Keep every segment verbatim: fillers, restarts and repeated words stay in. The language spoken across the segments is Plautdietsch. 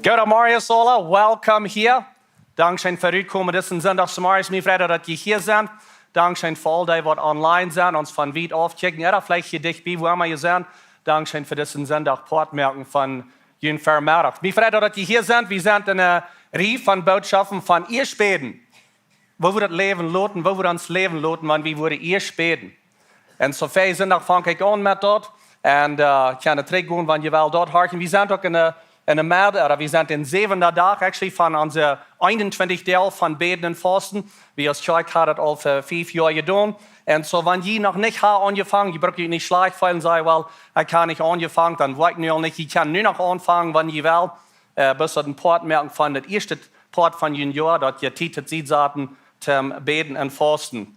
Goodemorjes aula, welcome hia. Dankscheen fa rutkomen disen Sindach zemorjes. Mie freit daut jie hia sent. Dankscheen fa aul dee waut online sent, ons von wiet aufkjikjen. Ooda veleicht hia dicht bie, wua emma jie sent. Dankscheen fa disen Sindach Poat moaken von jun Vemeddach. Mie freit daut jie hia sent. Wie sent en eene Rieej von Bootschoften von ieescht bäden. Woo wie daut Läwen loten, woo wie ons Läwen loten, wan wie woaren ieescht bäden. Un soo väl Sindach fang ekj aun met daut. Un äh, ekj kaun trigj gonen, wan jie wellen daut horchen. Wie sent uk en de, en de Medde, ooda wie sent dän säwenden Dach, actually, von onse eenuntwintich Doag von Bäden un Fausten. Wie aus Kjoakj haben daut aul fa fief Joa jedonen. Un soo, wan jie noch nich haben aunjefongen, jie brucken junt nich schlajcht feelen, sajen: "Well, ekj hab nich aunjefongen, dan woa ekj nu aul nich." Jie kjennen nu noch aunfangen, wan jie wellen. Äh, bloos daut een Poat moaken von daut ieeschte Poat von jun Joa, daut jie Tiet tosied saten toom Bäden un Fausten.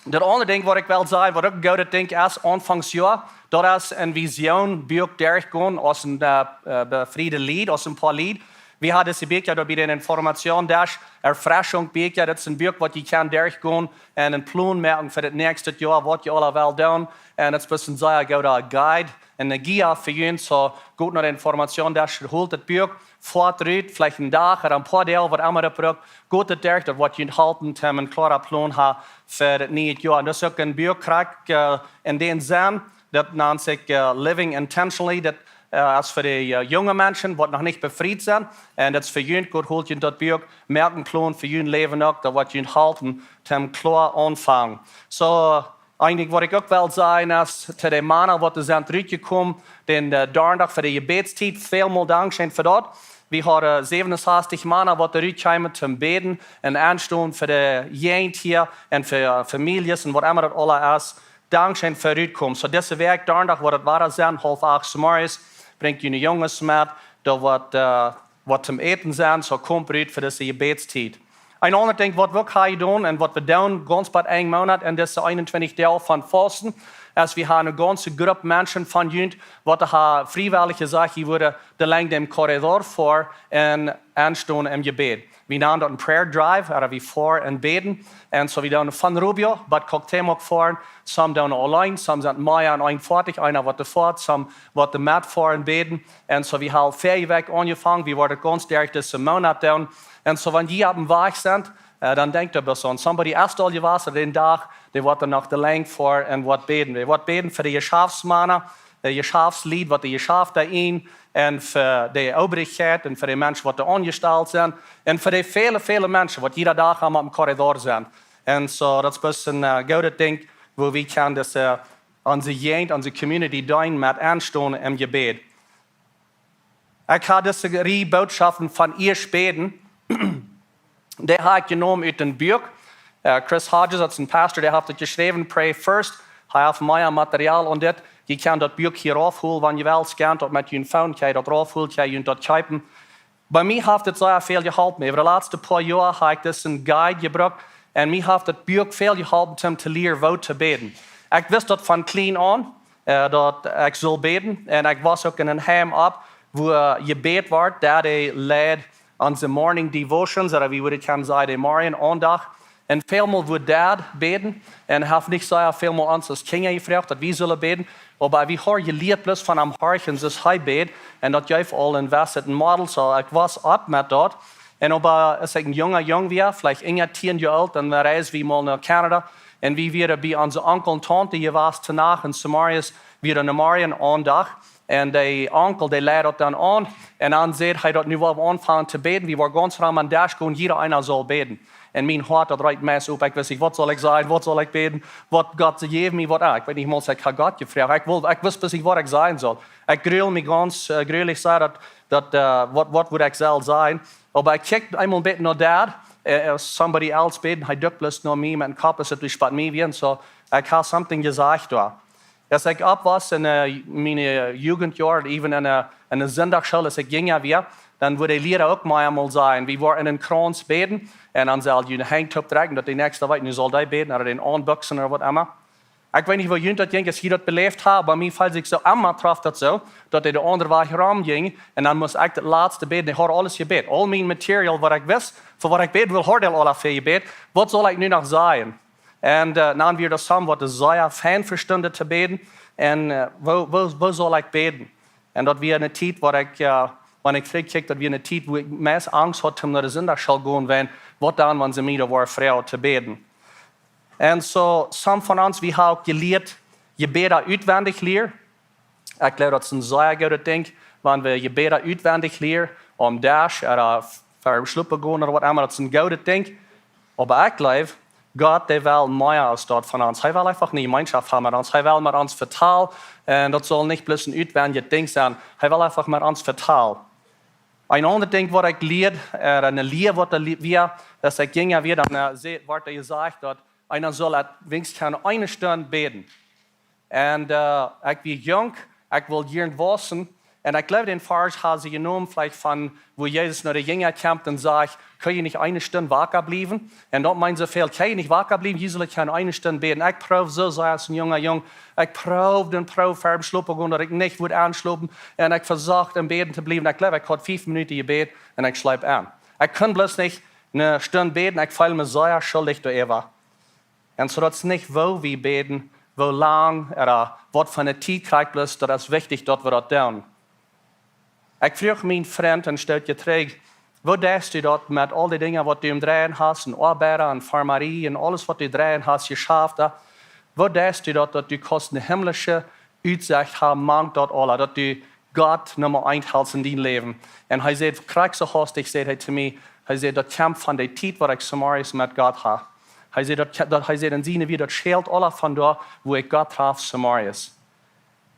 Daut aundre Dinkj, waut ekj well sajen, waut uk een goodet Dinkj es, Aunfank Joa, daut es eene Vision, Buak derchgonen aus een äh, äh, befriedet Lied, aus een poa Lied. Wie haben dise Bieekja doa bie dän Informationsdesk, Erfrischung Bieekja, daut es een Buak, waut jie kjennen derchgonen un een Plon moaken fa daut näakjste Joa, waut jie aula wellen doonen. Un daut es een sea gooda Guide un eene Guia fa junt. Soo, got no dän Informationsdesk, holt daut Buak, foat rut, veleicht een Dach ooda een poa Doag, waut emma daut brukt, got daut derch, daut woat junt halpen, toom een kloara Plon haben fa daut niee Joa. Un daut es uk een Buak, krakjt äh, en dän Senn, daut nant sikj äh, Living Intentionally, daut äh, es fa dee äh, junge Menschen, waut noch nich befriet sent. Un daut es fa junt, got, holt junt daut Buak, moakt een Plon fa jun Läwen uk, daut woat junt halpen, toom kloa aunfangen. Soo, een Dinkj, waut ekj uk well sajen, es to de Mana, waut doa sent rutjekomen, dän äh, Donnadach fa de Jebädstiet, välmol dankscheen fa daut. Wie haben säwenunsastich Mana, waut doa rutkjeemen toom bäden un enstonen fa de Jäajent hia un fa äh, Famieljes un waut emma daut aula es. Dankscheen fa rutkomen. Soo, dise Wäakj, Donnadach, woat daut wada sennen, haulf acht zemorjes, brinjt june Junges met, doa woat äh, waut toom äten sennen, soo, komt rut fa dise Jebädstiet. Een aundret Dinkj, waut wie uk haben jedonen un waut wie doonen, gaunz bat een Moonat en dise eenuntwintich Doag von Fausten, es wie haben eene gaunze Grupp Menschen von junt, waut haben friewellich jesajcht, jie wudden de Lenjd dän Korridor foaren un enstonen em Jebäd. Wie nanen daut een Prayer Drive, ooda wie foaren un bäden. Un soo, wie doonen von Rubio bat Cuauhtémoc foaren, some doonen auleen, some sent mea en een Foatich, eena waut doa foat, some waut doa met foaren bäden. Un soo, wie haben väl Wäakj aunjefongen, wie woaren gaunz derch disen Moonat doonen. Un soo, wan jie oppem Wajch sent, äh, dan denkjt doa bloos aun. Somebody es aul jewast dän Dach, dee woat dan noch de Lenjd foaren un woat bäden. Dee woat bäden fa de Jeschaftsmana, de Jeschaftslied, waut de Jeschafta en, un fa de Obrichkjeit un fa de Menschen, waut doa aunjestalt sent, un fa de väle, väle Menschen, waut jieda Dach aum oppem Korridor sent. Un soo, daut es een äh, goodet Dinkj, woo wie kjennen dise äh, onse Jäajent, onse Community deenen met enstonen em Jebäd. Ekj hab dise Rieej Bootschoften von ieescht bäden, dee hab ekj jenomen ut een Buak. Äh, Chris Hodges, daut es een Pastor, dee haft daut jeschräwen, Pray First. Hee haft mea Material aun dit. Jie kjennen daut Buak hia raufholen, wan jie wellen, scannt daut met jun Phone, kjenn jie daut raufholen, kjenn jie daut kjeepen. Bie mie haft et sea väl jeholpen. Äwa de latste poa Joa hab ekj disen Guide jebrukt un mie haft et Buak väl jeholpen, om to lieren, woo to bäden. Ekj wist daut von kjlien aun, äh, daut ekj sull bäden. Un ekj wia uk en een Heim opp, wua jebät wort, daut dee leid onse Morning Devotions, ooda wie wudden kjennen sajen, de Morjenaundacht. Un välmol wort daut bäden, un haft nich soo välmol ons aus Kjinja jefroacht, daut wie sullen bäden. Oba wie haben jelieet bloos von am horchen, soo aus hee bät, un daut jeef aul een bestet Model, soo ekj wia opp met daut. Un oba aus ekj een junga Jung wia, veleicht unja tieen Joa oolt, dan reisden wie mol no Kanada. Un wie wieren bie onse Onkel un Taunte jewast, to Nacht un zemorjes wia de Morjenaundacht. Un de Onkel, dee leid daut dan aun. Un dan säd hee daut: "Nu well wie aunfangen to bäden." Wie wieren gaunz rom aum Desch, un jieda eena sull bäden. Un mien Hoat, daut reet meist opp. Ekj wist nich, waut sull ekj sajen, waut sull ekj bäden, waut Gott see jäwen mie, waut, ah, ekj weet nich mol, aus ekj hab Gott jefroacht. Ekj wull, ekj wist bloos nich, waut ekj sajen sull. Ekj grul mie gaunz, äh, grulich, säd daut, daut, äh, waut, waut wudd ekj sell sajen. Oba ekj kjikj eemol een bät no daut, äh, aus somebody else bäden, hee dukt bloos no mie met dän Kopp, aus et doa bie mie wia. Soo, ekj hab something jesajcht doa. Aus ekj opp wia en äh, miene Jugendjoaren, even en äh, en de Sindachschool, aus ekj jinja wia, dan wudd de Liera uk mie eemol sajen, wie woaren en een Krauns bäden, un dan sull jie de Henj toopdrekjen, daut de näakjste weet, nu sull dee bäden, ooda dän aunboksen ooda waut emma. Ekj weet nich, woo junt daut jinkj, aus jie daut beläft haben, oba mie feeld sikj soo, emma trof daut soo, daut dee de aundre Wajch rom jinjen, un dan must ekj daut latste bäden, dee haud aules jebät. Aul mien Material, waut ekj wist, fa waut ekj bäden wull, haud dee aul väl jebät. Waut sull ekj nu noch sajen? Un äh, dan wia daut somebody, waut sea fein vestunt to bäden. Un äh, woo, woo, woo sull ekj bäden? Un daut wia eene Tiet, waut ekj äh, Wan ekj trigj kjikj, daut wia eene Tiet, wua ekj meist Angst haud, om no de Sindachschool gonen, wiels waut dan, wan see mie doa woaren froagen to bäden. Un soo, some von ons, wie haben uk jelieet, Jebäda utwendich lieren. Ekj jleew, daut es een sea goodet Dinkj, wan wie Jebäda utwendich lieren, aum Desch, ooda ver schlopen gonen ooda waut emma, daut es een goodet Dinkj. Oba ekj jleew, Gott, dee well mea aus daut von ons. Hee well eefach nich Jemeenschoft haben met ons. Hee well met ons vetalen. Un daut saul nich bloos een utwendjet Dinkj sennen. Hee well eefach met ons vetalen. Een aundret Dinkj, waut ekj lieed, äh, eene Lia, waut ekj lieed, wia, daut ekj jinja wia, dan, äh, se-, wort jesajcht, daut eena saul et weens kjennen eene Stund bäden. Un, äh, ekj wia junk, ekj wull jieren wausen. Un ekj jleew, dän Varsch hauden see jenomen veleicht von, wua Jesus no de Jinja kjeem un säd: "Kjenn jie nich eene Stund waka bliewen?" Un daut meent soo väl: "Kjenn jie nich waka bliewen? Jie sellen kjennen eene Stund bäden." Ekj proowd soo sea aus een junga Jung. Ekj proowd un proowd ver schlopen gonen, daut ekj nich wudd enschlopen. Un ekj vesocht em Bäden to bliewen. Ekj jleew, ekj haud fief Minuten jebät un ekj schleep en. Ekj kunn bloos nich eene Stund bäden. Ekj feeld mie sea schuldich doaräwa. Un soo, daut es nich, woo wie bäden, woo lang, ooda waut fa eene Tiet krakjt bloos, daut es wichtich, daut wie daut doonen. Ekj fruach mienen Frint een Stootje trigj: "Woo deist du daut met aul dee Dinja, waut du em Dreien hast, un Oabeida, un Farmarie, un aules, waut du dreien hast, Jeschafta? Woo deist du daut, daut du kaust eene himmlische Utsecht haben mank daut aula, daut du Gott Numma eent helst en dien Läwen?" Un hee säd, krakjt soo haustich säd hee to mie, hee säd: "Daut kjemt von dee Tiet, waut ekj zemorjes met Gott hab." Hee säd, daut, daut, hee säd, en siene Wieed, daut schält aula von doa, wua ekj Gott traf zemorjes.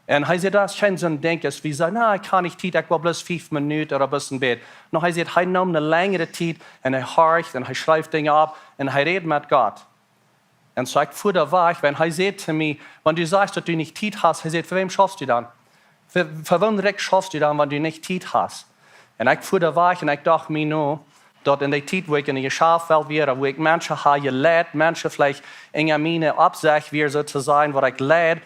Un hee säd, daut es kjeen soon Dinkj, aus wie sajen: "Na, ekj hab nich Tiet, ekj well bloos fief Minuten ooda bloos een bät." No, hee säd, hee neem eene lenjre Tiet un hee horcht un hee schreef Dinja opp un hee räd met Gott. Un soo ekj fua doa wajch, wiels hee säd to mie: "Wan du sajchst, daut du nich Tiet hast," hee säd, "fa wäm schaufst du dan? Fa, fa woo een Rikj schaufst du dan, wan du nich Tiet hast?" Un ekj fua doa wajch un ekj docht mie no, daut en dee Tiet, wua ekj en de Jeschaftswelt wia, wua ekj Menschen hab jeleit, Menschen veleicht en miene Oppsecht wia, soo to sajen, waut ekj leid,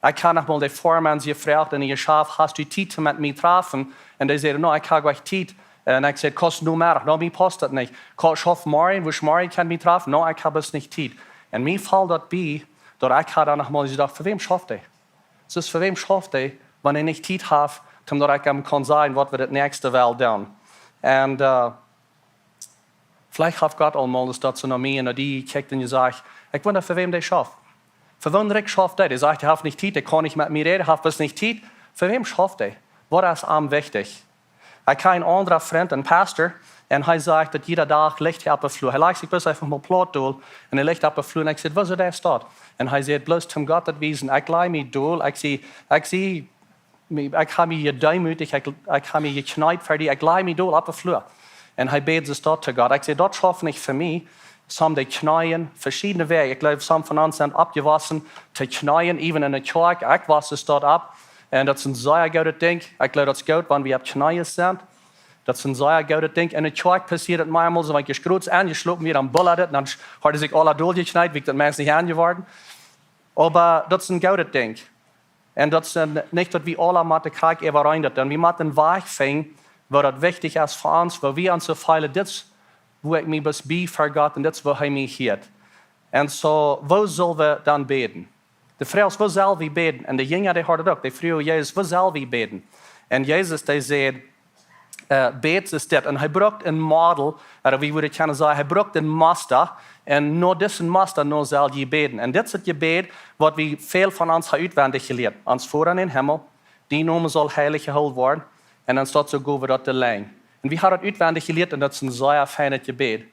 ekj hab noch mol dän Foarmaun jefroacht en de Jeschaft: "Hast du Tiet met mie trafen?" Un dee säd: "No, ekj hab goanich Tiet." Un ekj säd: "Kaust nu Meddach?" "No, mie paust daut nich." "Kaust, schaufst morjen, woo morjen kaun wie trafen?" "No, ekj hab bloos nich Tiet." Un mie foll daut bie, daut ekj hab dan noch mol jedocht: "Fa wäm schauft hee? Soo, fa wäm schauft hee, wan hee nich Tiet haft, om daut ekj am kaun sajen, waut wie daut näakjste wellen doonen?" Un, äh, veleicht haft Gott aul mol daut soo no mie un no die jekjikjt un jesajcht: "Ekj wunda, fa wäm dee schauft. Fa woo een Rikj schauft dee? Dee sajcht, hee haft nich Tiet, dee kaun nich met mie räden, haft bloos nich Tiet. Fa wäm schauft dee? Waut es am wichtich?" Ekj hab een aundren Frint, een Pastor, un hee sajcht, daut jieda Dach licht hee oppe Flua. Hee lajcht sikj bloos eefach mol plaut dol un hee licht oppe Flua. Un ekj säd: "Woo es daut?" Un hee säd: "Bloos om Gott to wiesen, ekj laj mie dol, ekj sie, ekj sie, ekj hab mie jedeemoodicht, ekj, ekj hab mie jekjneet ver die, ekj laj mie dol oppe Flua." Un hee bäd soo daut to Gott. Ekj säd: "Daut schauft nich fa mie." Some dee kjneeen, veschiedne Wäaj. Ekj jleew, some von ons sent oppjewossen to kjneeen, even en de Kjoakj. Ekj wia soo daut opp. Un daut es een sea goodet Dinkj. Ekj jleew, daut es goot, wan wie opp Kjneeen sent. Daut es een sea goodet Dinkj. En de Kjoakj passieet et mie mol soo, wan ekj jrod aunjeschlopen wia, dan bullad et, dan haud sikj aula doljekjneet, wia ekj daut meist nich aunjeworden. Oba daut es een goodet Dinkj. Un daut es een, nich daut wie aula motten krakjt äwareen daut doonen. Wie motten een Wajch finjen, woo daut wichtich es fa ons, woo wie ons soo feelen, dit es, wua ekj mie bie ver Gott un dit es, wua hee mie hieet. Un soo, woo sell wie dan bäden? De Froag es, woo sell wie bäden? Un de Jinja, dee hauden uk, dee fruagen Jesus: "Woo sell wie bäden?" Un Jesus, dee säd, äh, "Bät soo aus dit." Un hee brukt een Model, ooda wie wudden kjennen sajen, hee brukt een Musta. Un no disen Musta, no sell jie bäden. Un dit es daut Jebäd, waut wie väl von ons haben utwendich jelieet. "Ons Voda en dän Himmel, dien Nomen saul heilich jehoolen woaren." Un dan steit soo, go wie daut de Lien. Un wie haben daut utwendich jelieet un daut es een sea feinet Jebäd.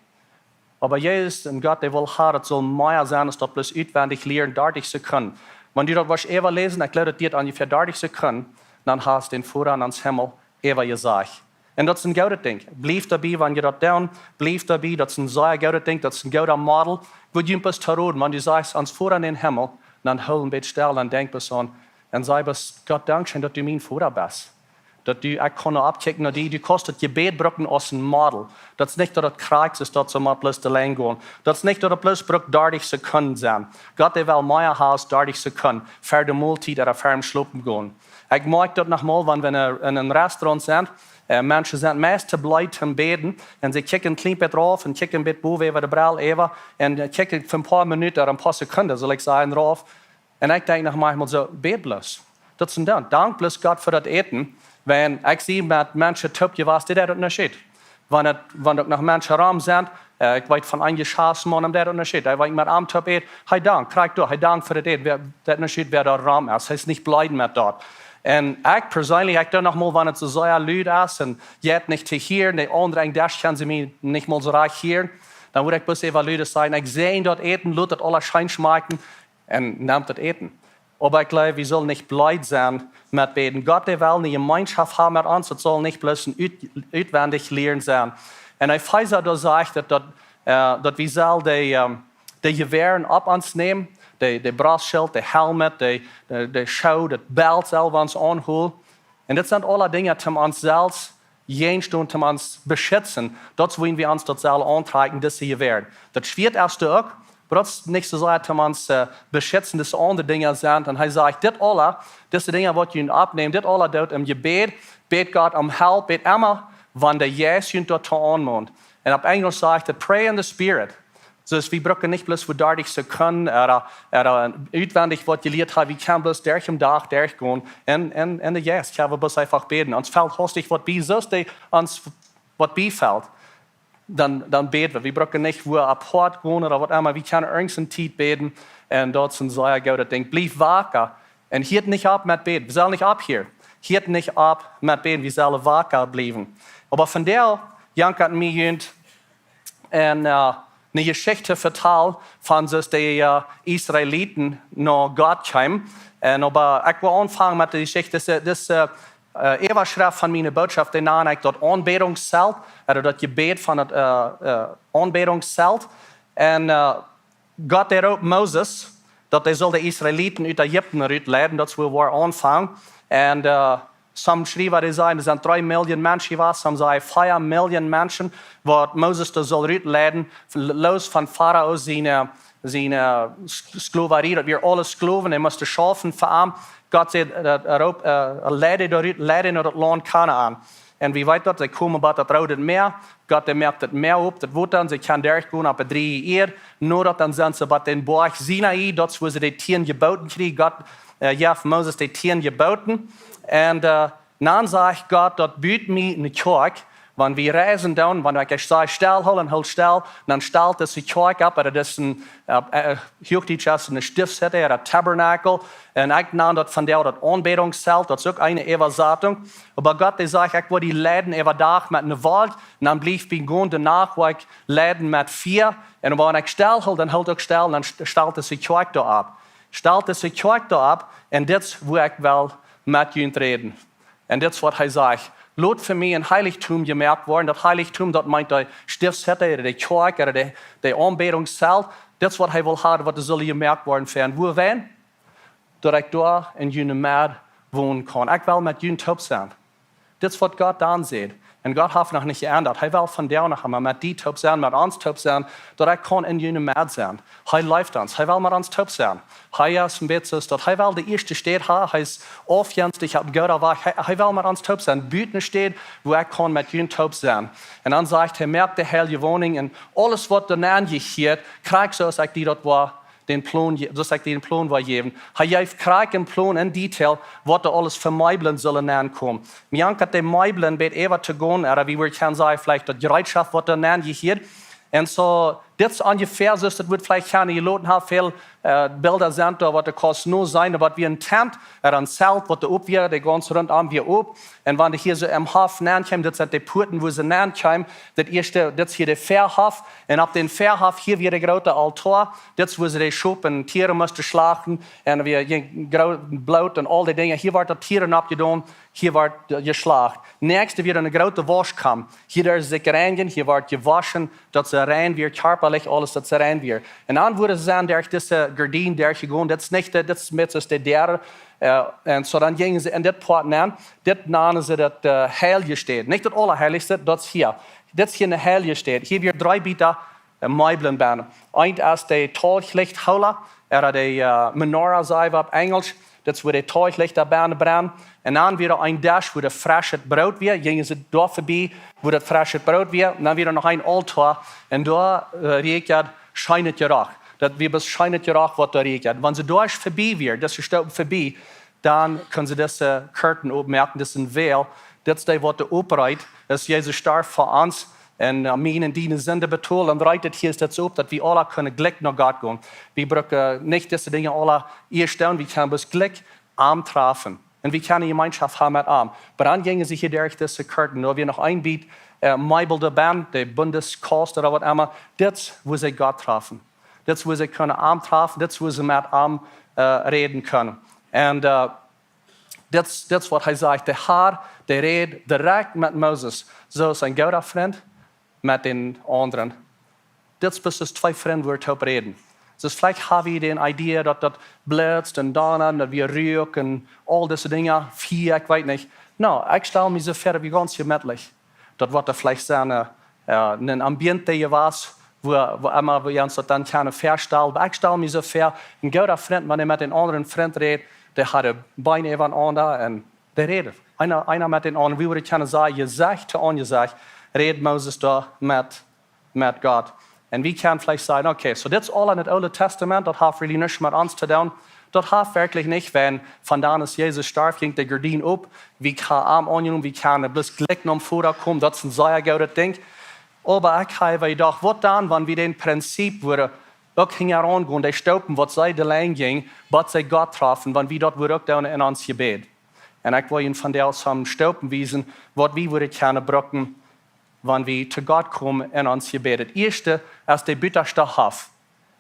Oba Jesus un Gott, dee well haben, daut saul mea sennen aus daut bloos utwendich lieren, dartich Sekunden. Wan du daut woascht äwaläsen, ekj jleew, daut diet onjefäa dartich Sekunden, dan hast dän Voda en ons Himmel äwajesajcht. Un daut es een goodet Dinkj. Bliew doabie, wan jie daut doonen, bliew doabie, daut es een sea goodet Dinkj, daut es een gooda Model. Ekj wudd junt bloos to roden, wan du sajchst: "Ons Voda en dän Himmel", dan hool een bät stell, dan denkj bloos aun. Un saj bloos: "Gott, dankscheen, daut du mien Voda best. Daut du, ekj kaun no oppkjikjen no die, du kaust daut Jebäd brucken aus een Model." Daut es nich daut et krakjt es, daut soo mott bloos de Lien gonen. Daut es nich daut et bloos brukt dartich Sekunden sennen. Gott, dee well mea haben aus dartich Sekunden, ver de Moltiet ooda ver em Schlopen gonen. Ekj moakj daut noch mol, wan wie en, en een Restaurant sent, äh, Menschen sent meist too bleed toom bäden, un see kjikjen een kjlien bät rauf un kjikjen een bät bowen äwa de Brell äwa, un, äh, kjikjen fa een poa Minuten ooda een poa Sekunden, saul ekj sajen, rauf. Un ekj denkj noch maunchmol soo: "Bäd bloos. Daut es een Dank. Dank bloos Gott fa daut Äten. Wan ekj sie met Menschen toop jewast, dee deit daut nich. Wan et, wan uk noch Menschen rom sent, äh, ekj weet von een Jeschäftsmaun, dee deit daut nich. Ekj weet met am toop ät, hee dankt, krakjt doa, hee dankt fa daut Äten, wäa, daut nich, wäa doa rom es. Hee es nich bleed met daut. Un ekj perseenlich, ekj doo noch mol, wan et soo sea lud es un jeit nich to hieren, de aundre aun dän Desch kjennen see mie nich mol soo rajcht hieren, dan wudd ekj bloos äwa lud sajen, ekj säajen daut Äten, lot daut aules scheen schmakjen un nemt daut Äten. Oba ekj jleew, wie sellen nich bleed sennen met bäden. Gott, dee well eene Jemeenschoft haben met ons. Et saul nich bloos een ut-, utwendich lieren sennen. Un Efeesa, doa sajcht et, daut, äh, daut wie sellen de, ähm, de Jewäaren opp ons nämen, de, de Brostschilt, de Helm, de, de, de Schoo, daut Belt sell wie ons aunhoolen. Un dit sent aule Dinja, om ons selfst jäajen stonen, om ons beschitzen. Daut es, woo wie ons daut sellen auntrakjen, dise Jewäaren. Daut Schwieet es uk, oba daut es nich soo sea, om ons, äh, beschitzen, daut aundre Dinja sent. Un hee sajcht, dit aule, dise Dinja, waut jie oppnämen, dit aule doot em Jebäd, bät Gott om Help, bät emma, wan de Jeist junt doatoo aunmont. Un opp Enjlisch sajcht et, pray in the Spirit. Soo, wie brucken nich bloos fa dartich Sekunden, ooda, ooda utwendich waut jelieet haben, wie kjennen bloos derch dän Dach derchgonen un, un, un de Jeist, jo, wie bloos eefach bäden. Ons fält haustich waut bie, soo aus dee ons waut biefält, dan, dan bäd wie. Wie brucken nich wua apoat gonen ooda waut emma. Wie kjennen irjent eene Tiet bäden un daut es een sea goodet Dinkj. Bliew waka un hieet nich opp met bäden. Wie sellen nich opphieren. Hieet nich opp met bäden. Wie sellen waka bliewen. Oba vondoag, Janka un mie, junt un, äh, eene Jeschicht vetalen von soo aus de, äh, Israeliten no Gott kjeemen. Un oba ekj well aunfangen met de Jeschicht, dise, dise, äh, Äwaschreft von miene Bootschoft, dee nan ekj daut Aunbädungszelt, ooda daut Jebäd von daut, äh, äh, Aunbädungszelt. Un, äh, Gott, dee roopt Moses, daut hee sull de Israeliten ut Ägipten rutleiden, daut es wua wie aunfangen. Un, äh, some Schriewa, dee sajen, et sent dree Millionen Menschen jewast, some sajen, vea Millionen Menschen, waut Moses doa sull rutleiden, loos von Farao siene, siene S-, Sklowarie, daut wieren aule Sklowen, dee musten schaufen fa am. Gott säd, äh, hee roopt, äh, leid dee doa rut, leid dee no daut Launt Kanaan. Un wie weeten daut, see kjeemen bat daut Roode Mäa, Gott, dee moakt daut Mäa op, daut Wota, un see kjennen derchgonen opp de dree Ieed. No daut dan sent see bat dän Boajch Sinai, daut es wua see de tieen Jeboten kjrieen. Gott, äh, jeef Moses de tieen Jeboten. Un, äh, dan sajcht Gott, daut, buat mie eene Kjoakj, wan wie reisen doonen, wan ekj saj, stellhoolen, hoolt stell, dan stalt dise Kjoakj opp, daut es een, äh, äh, Huachdietsch es eene Stiftshütte ooda Tabernacle. Un ekj nan daut vondoag daut Aunbädungszelt, daut es uk eene Äwasatunk. Oba Gott, dee sajcht, ekj woa die leiden äwa Dach met eene Wolkj, un dan bliew bie gaunze Nacht woa ekj leiden met Fia. Un wan ekj stellhool, dan hoolt uk stell, dan st-, stalt dise Kjoakj doa opp. Stalt dise Kjoakj doa opp, un dit es wua ekj well met junt räden. Un dit es waut hee sajcht. Lot fa mie een Heilichtum jemoakt woaren. Daut Heilichtum, daut meent de Stiftshütte, de Kjoakj, de, de Aunbädungszelt. Dit es waut hee well haben, waut doa sull jemoakt woaren fa am. Wua wan? Daut ekj doa en june Medd wonen kaun. Ekj well met junt toop sennen. Dit es waut Gott dan sajcht. Un Gott haft noch nich jeendat. Hee well vondoag noch emol met die toop sennen, met ons toop sennen, daut ekj kaun en june Medd sennen. Hee leeft ons. Hee well met ons toop sennen. Hee es een bät soo aus daut. Hee well de ieeschte Städ haben. Hee es aufjenstich opp goda Wajch. Hee, hee well met ons toop sennen. Buat eene Städ, wua ekj kaun met junt toop sennen. Un dan sajcht hee, moak de heilje Wonunk un aules waut doa nenn jehieet, krakjt soo aus ekj die daut woa dän Plon je-, soo aus ekj dän Plon woa jäwen. Hee jeef krakjt een Plon en Detail, waut doa aules fa Meeblen sullen aunkomen. Mie jankat de Meeblen bät äwa to gonen, ooda wie wudden kjennen sajen, veleicht daut Jereetschoft, waut doa nenn jehieet. Un soo, dit es onjefäa, soo aus daut wudd veleicht kjennen jeloten haben, väl, äh, Bilda sent doa, waut de Kost no sent, waut wie een Tent, ooda een Zelt, waut doa op wia, de gaunz runtom wia op. Un wan dee hia soo em Hoff nenn kjeemen, dit sent de Puaten, wua see nenn kjeemen, dit ieeschte, dit es hia de Väahoff, un opp dän Väahoff hia wia de groote Altoa, dit es wua see de Schop un Tieren musten schlachten, un wia je-, groot Bloot un aul dee Dinja. Hia worden de Tieren oppjedonen, hia wort, äh, jeschlacht. Näakjste wia eene groote Wauschkaum. Hia deeden see sikj reinjen, hia wort jewoschen, daut see rein wieren, kjarpalich aules, daut see rein wieren. Un dan wudden see derch dise Gardien derchjegonen, dit es nich de, dit es met aus de Däa, äh, un soo dan jinjen see en dit Poat nenn, dit nanden see daut, äh, heilje Städ. Nich daut Aulaheilichste, daut es hia. Dit es hia eene heilje Städ. Hia wia dree Bieta, äh, Meeblen bennen. Eent es de Tauglichthoola, ooda de, äh, Menorah, sajen wie opp Enjlisch. Dit es wua de Tauglichta bennen brennen. Un dan wia een Desch, wua daut freschet Broot wia. Jinjen see doa verbie, wua daut freschet Broot wia. Un dan wia noch een Altoa. Un doa, äh, rieekjad scheenet Jeroch. Daut wia bloos scheenet Jeroch, waut doa rieekjad. Wan see doa verbie wia, daut es jestopen verbie, dan kunnen see dise Curtain opmoaken, disen Veil. Dit es dee, waut doa oprieet, aus Jesus storf fa ons un, äh, miene un diene Sind betold. Un rieet dit hia, dit es op, daut wie aule kunnen jlikj no Gott gonen. Wie brucken nich dise Dinja aule ieescht doonen, wie kjennen bloos jlikj am trafen. Un wie kjennen Jemeenschoft haben met am. Oba dan jinjen see hia derch dise Curtain. Nu hab wie noch een bät, äh, Meebel doa benn, de Bundeskast ooda waut emma. Dit es, wua see Gott trafen. Dit es, wua see kunnen am trafen. Dit es, wua see met am, äh, räden kunnen. Un, äh, dit es, dit es waut hee sajcht. De Har, dee räd direkt met Moses. Soo aus een gooda Frint met dän aundren. Dit es bloos aus twee Frind wua toop räden. Soo veleicht hab jie de Idee, daut daut blitzt un donnat, daut wie Ruak un aul dise Dinja, Fia, ekj weet nich. No, ekj stal mie soo väa, daut wia gaunz jemettlich. Daut woat veleicht sennen, äh, äh, een Ambiente jewast, wua, wua emma wie ons daut dan kjennen väastalen. Oba ekj stal mie soo väa, een gooda Frint, wan hee met een aundren Frint rät, dee hauden Been äwa enaunda un dee räden. Eena, eena met dän aundren, wie wudden kjennen sajen, Jesecht to Jesecht, rät Moses doa met, met Gott. Un wie kjennen veleicht sajen, okay, soo dit es aul en daut Oole Testament, daut haft really nuscht met ons to doonen. Daut haft werkjlich nich, wan von dan aus Jesus storf, jinkj de Gardien op, wie kjennen am aunjenomen, wie kjennen bloos jlikj nom Voda komen, daut es een sea goodet Dinkj. Oba ekj hab jedocht, waut dan, wan wie dän Prinzip wudden uk hinjaraun gonen, dee Stoopen, waut see de Lien jinjen, bat see Gott trafen, wan wie daut wudden uk doonen en ons Jebäd. Un ekj well junt vondoag soone Stoopen wiesen, waut wie wudden kjennen brucken, wan wie to Gott komen en ons Jebäd. Daut ieeschte es de butaschte Hoff.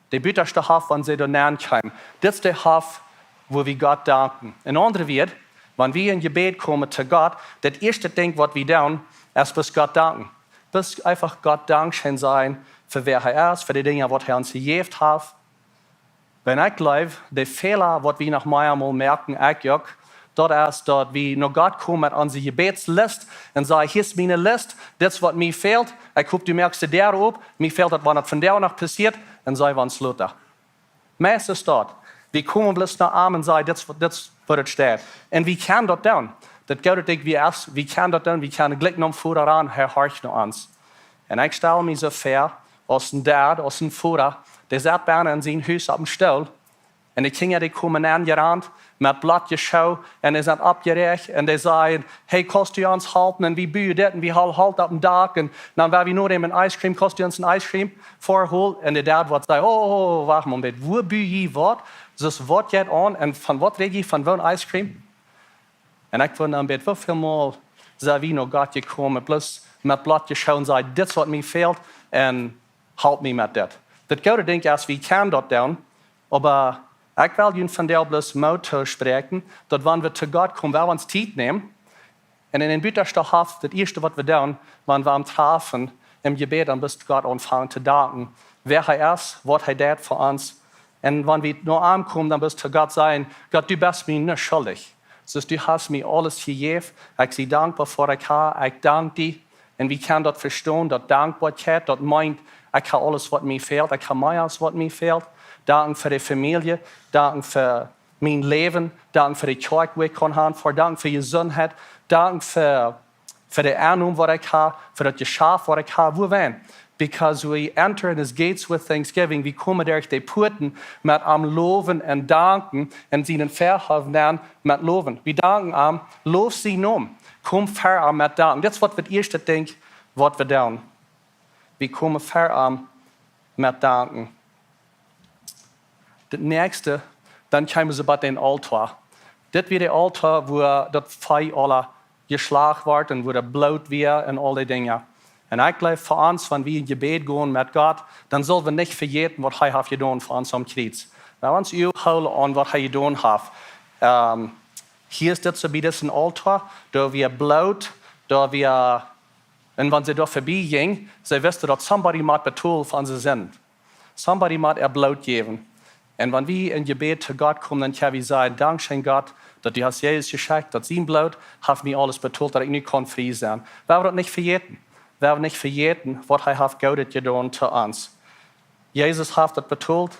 De butaschte Hoff, wan see doa nenn kjeemen. Dit es de Hoff, wua wie Gott danken. En aundre Wieed, wan wie en Jebäd komen to Gott, daut ieeschte Dinkj, waut wie doonen, es bloos Gott danken. Bloos eefach Gott Dankscheen sajen fa wäa hee es, fa de Dinja, waut hee ons jejäft haft. Wan ekj jleew, de Fäla, waut wie noch mea mol moaken, ekj uk, daut es, daut wie no Gott komen met onse Jebädslist un sajen, hia es miene List, dit es, waut mie fält. Ekj hop, du moakst de Däa op, mie fält daut, wan daut vondoag noch passieet, un see wie ons lota. Meist es daut. Wie komen bloos no am un sajen, dit es, dit es, wua daut steit. Un wie kjennen daut doonen. Daut goode Dinkj, wie es, wie kjennen daut doonen, wie kjennen jlikj nom Voda ran, hee horcht no ons. Un ekj stal mie soo väa, aus een Dad, aus een Voda, dee sett bennen en sien Hus opp een Stool, un de Kjinja, dee komen aunjerant met bloot Schoo, un dee sent oppjeräacht, un dee sajen, hey, kaust du ons halpen? Un wie buen dit, un wie hoolen Holt opp daut Dak, un dan woa wie no däm een Ice Cream, kaust du ons een Ice Cream väahoolen? Un de Dad woat sajen, oh, oh, oh, wacht mol een bät, wua bun jie waut? Soo waut jeit aun, un von waut räd jie, von woon Ice Cream? Un ekj wunda een bät, woo väl mol sent wie no Gott jekomen, bloos met bloot Schoo un sajen, dit es, waut mie fält, un halp mie met dit. Daut goode Dinkj es, wie kjennen daut doonen, oba ekj well junt vondoag bloos Moot toospräakjen, daut wan wie to Gott komen, wan wie ons Tiet nämen, un en dän butaschten Hoff, daut ieeschte, waut wie doonen, wan wie am trafen, em Jebäd, dan bloos Gott aunfangen to danken, wäa hee es, waut hee deit fa ons. Un wan wie no am komen, dan bloos to Gott sajen, Gott, du best mie nuscht schuldich. Soo du hast mie aules jejäft. Ekj sie dankboa fa waut ekj hab. Ekj dank die. Un wie kjennen daut vestonen, daut Dankboakjeit, daut meent, ekj hab aules, waut mie fält. Ekj hab mea aus waut mie fält. Danken fa de Famielje. Danken fa mien Läwen. Danken fa de Kjoakj, wua ekj kaun gonen. Fa, danken fa Jesuntheit. Danken fa, fa de Ennom, waut ekj hab. Fa daut Jeschaft, waut ekj hab. Wuarom? Because we enter in his gates with thanksgiving. Wie komen derch de Puaten met am lowen un danken un sienen Väahoff nenn met lowen. Wie danken am, low sienen Nomen. Komen ver am met danken. Dit es, waut wie daut ieeschte Dinkj, waut wie doonen. Wie komen ver am met danken. Daut näakjste, dan kjeemen see bie dän Aultoa. Dit wia de Aultoa, wua daut Vee aula jeschlacht wort un wua daut Bloot wia un aul dee Dinja. Un ekj jleew, fa ons, wan wie en Jebäd gonen met Gott, dan sell wie nich vejäten, waut hee haft jedonen fa ons aum Kjriez. Lot ons Uagen hoolen aun, waut hee jedonen haft. Ähm, hia es dit soo bie disen Aultoa, doa wia Bloot, doa wia, un wan see doa verbie jinjen, see wisten, daut somebody must betolen fa onse Sind. Somebody must äa Bloot jäwen. Un wan wie en Jebäd to Gott komen, dan kjenn wie sajen, Dankscheen, Gott, daut du hast Jesus jeschekjt, daut sien Bloot haft mie aules betolt, daut ekj nu kaun frie sennen. Wie woaren daut nich vejäten. Wie woaren nich vejäten, waut hee haft Goodet jedonen to ons. Jesus haft daut betolt,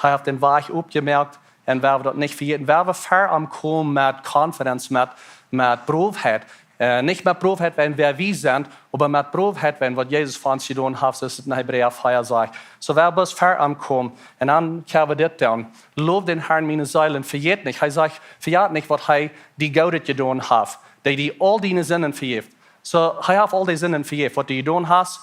hee haft dän Wajch opjemoakt, un wie woaren daut nich vejäten. Wie woaren ver am komen met confidence, met, met Broheit. Äh, nich met Broowheit wäa wie sent, oba met Broowheit wäa waut Jesus fa ons jedonen haft, soo aus et en Hebräa vea sajcht. Soo wie bloos ver am komen un dan kjenn wie dit doonen. Low dän Herrn, miene Seel, un vejät nich. Hee sajcht, vejät nich waut hee die Goodet jedonen haft, dee die aul diene Sinden vejeft. Soo, hee haft aul dee Sinden vejäft, waut du jedonen hast,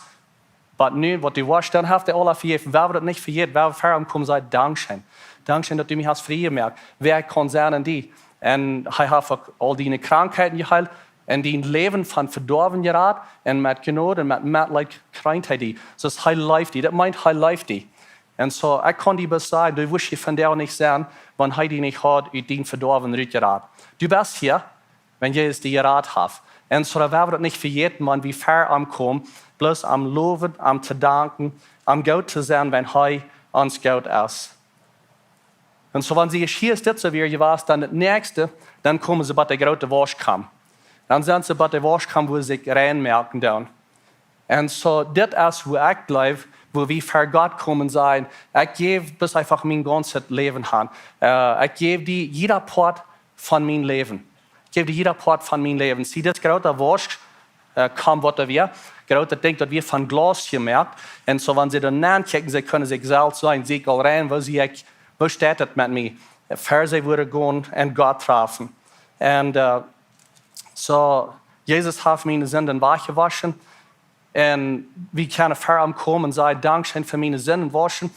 waut nu, waut du woascht, dan haft hee aula vejäft. Wie woaren daut nich vejäten, wie woaren ver am komen, sajen: Dankscheen. Dankscheen, daut du mie hast frie jemoakt. Wäa kaun sennen en die? Un hee haft uk aul diene Krankheiten jeheelt un dien Läwen von Vedoawen jerat un met Jnod un met Metleet kjreent hee die. Soo aus hee leeft die. Daut meent, hee leeft die. Un soo, ekj kaun die bloos sajen, du wurscht hia vondoag nich sennen, wan hee die nich haud ut dien Vedoawen rutjerat. Du best hia, wan Jesus die jerat haft. Un soo, wie woaren daut nich vejäten, wan wie ver am komen, bloos am lowen, am to danken, am goot to sennen, wan hee ons goot es. Un soo, wan see hia es dit soo wia jewast, dan daut näakjste, dan komen see bie de groote Wauschkamp. Dan sent see bie de Wauschkamp, wua see sikj rein moaken doonen. Un soo, dit es wua ekj jleew, wua wie ver Gott komen, sajen: Ekj jäw bloos eefach mien gaunzet Läwen han. Äh, ekj jäw die jieda Poat von mien Läwen. Ekj jäw die jieda Poat von mien Läwen. See, dit groote Wausch, äh, kaum waut doa wia. Grootet Dinkj, daut wia von Glaus jemoakt. Un soo, wan see doa nenkjikjen, see kjennen sikj selfst seenen, see kjennen rein, woo see ekj, woo steit et met mie? Ver see wudden gonen un Gott trafen. Un, äh, soo, Jesus haft miene Sinden wajchjewoschen. Un wie kjennen ver am komen un sajen: Dankscheen fa miene Sinden wauschen.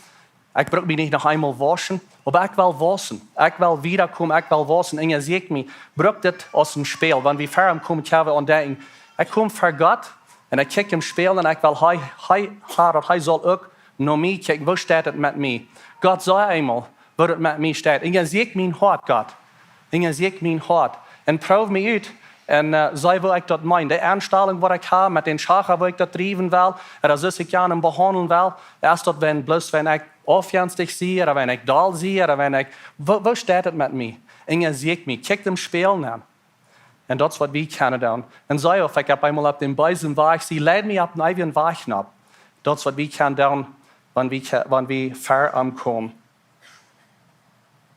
Ekj bruk mie nich noch eemol wauschen, oba ekj well wausen. Ekj well wieda komen, ekj well wausen. Un hee sajcht mie, bruk dit aus een Spieejel. Wan wie ver am komen, kjenn wie aun denkjen: Ekj kom ver Gott un ekj kjikj em Spieejel un ekj well hee, hee, ha, daut hee saul uk no mie kjikjen. Woo steit et met mie? Gott, see eemol, woo et met mie steit. Un hee sajcht: Mien Hoat, Gott. Un hee sajcht: Mien Hoat. Un proow mie ut. Un, äh, see, woo ekj daut meen. De Enstalunk, waut ekj ha, met dän Schacha, woo ekj daut driewen well, ooda soo aus ekj aundre behaundlen well, es daut, wan bloos, wan ekj aufjenstich sie, ooda wan ekj doll sie, ooda wan ekj, woo, woo steit et met mie? Un hee sajcht mie: Kjikj em Spieejel nenn. Un daut es waut wie kjennen doonen. Un see, auf ekj opp eemol opp dän beesen Wajch sie, leid mie opp dän eewjen Wajch nopp. Daut es waut wie kjennen doonen, wan wie kje-, wan wie ver am komen.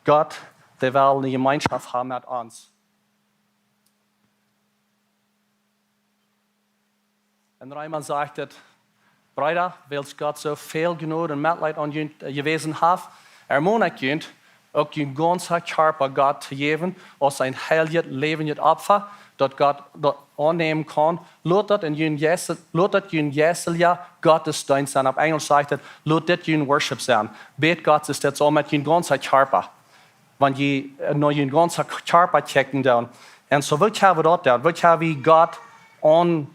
Gott, dee well eene Jemeenschoft haben met ons. Un Reimann sajcht et: Breeda, wiels Gott soo väl Jnod un Metleet aun junt, äh, jewäsen haft, ermon ekj junt, uk jun gaunza Kjarpa Gott to jäwen, aus een heiljet, läwendjet Opfa, daut Gott daut aunnämen kaun. Lot daut en jun jeisel-, lot daut jun jeislicha Gottesdeenst sennen. Opp Enjelsch sajcht et: Lot dit jun worship sennen. Bät Gott, es dit soo met jun gaunza Kjarpa. Wan jie, äh, no jun gaunza Kjarpa kjikjen doonen. Un soo, woo kjenn wie daut doonen? Woo kjenn wie Gott aun-,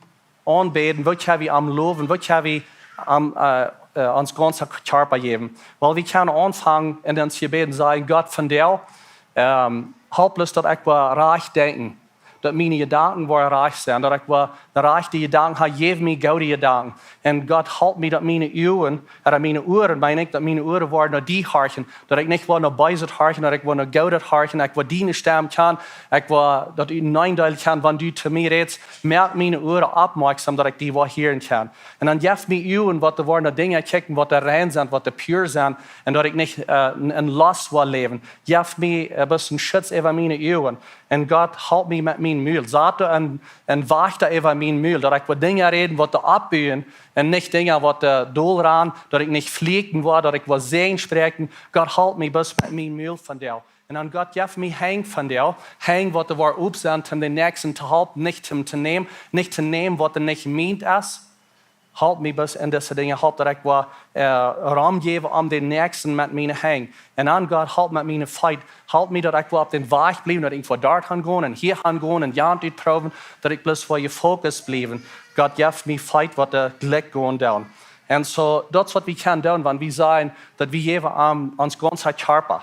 aunbäden? Woo kjenn wie am lowen? Woo kjenn wie am, äh, äh, ons gaunza Kjarpa jäwen? Well, wie kjennen aunfangen un ons Jebäd sajen: Gott, vondoag, ähm, halp mie, daut ekj woa rajcht denkjen, daut miene Jedanken woaren rajcht sennen, daut ekj woa de rajchte Jedanken ha, jäw mie goode Jedanken. Un Gott, halp mie, daut miene Uagen, ooda miene Uaren, meen ekj, daut miene Uaren woaren no die horchen, daut ekj nich woa no Beeset horchen, daut ekj woa no Goodet horchen, ekj woa diene Stemm kjanen, ekj woa daut Utenaundeel kjanen, wan du to mie rätst, moak miene Uaren oppmoakjsom, daut ekj die woa hieren kjanen. Un dan jeff mie Uagen, waut doa woaren no Dinja kjikjen, waut doa rein sent, waut doa pur sent, un daut ekj nich, äh, en, en Lost woa läwen. Jeff mie, äh, een bät Schutz äwa miene Uagen. Un Gott, halp mie met mien Mul. Sat doa een, een Wajchta äwa mien Mul, daut ekj woa Dinja räden, waut doa oppbuen, un nich Dinja, waut doa dolranen, daut ekj nich flieekjen woa, daut ekj woa Säajen spräakjen. Gott, halp mie bloos met mien Mul vondoag. Un dan, Gott, jeff mie Henj vondoag, Henj, waut doa woaren opp sennen, om dän Näakjsten to halpen, nich om to nämen, nich to nämen, waut doa nich mient es. Halp mie bloos en dise Dinja, halp, daut ekj woa, äh, Rum jäwen om dän Näakjsten met miene Henj. Un dan, Gott, halp met miene Feet. Halp mie, daut ekj woa opp dän Wajch bliewen, daut ekj nich von doa han gonen un hia han gonen un jant utproowen, daut ekj bloos fa die fokussiet bliewen. Gott, jeff mie Feet, waut doa jlikj gonen doonen. Un soo, daut es waut wie kjennen doonen, wan wie sajen, daut wie jäwen am ons gaunza Kjarpa.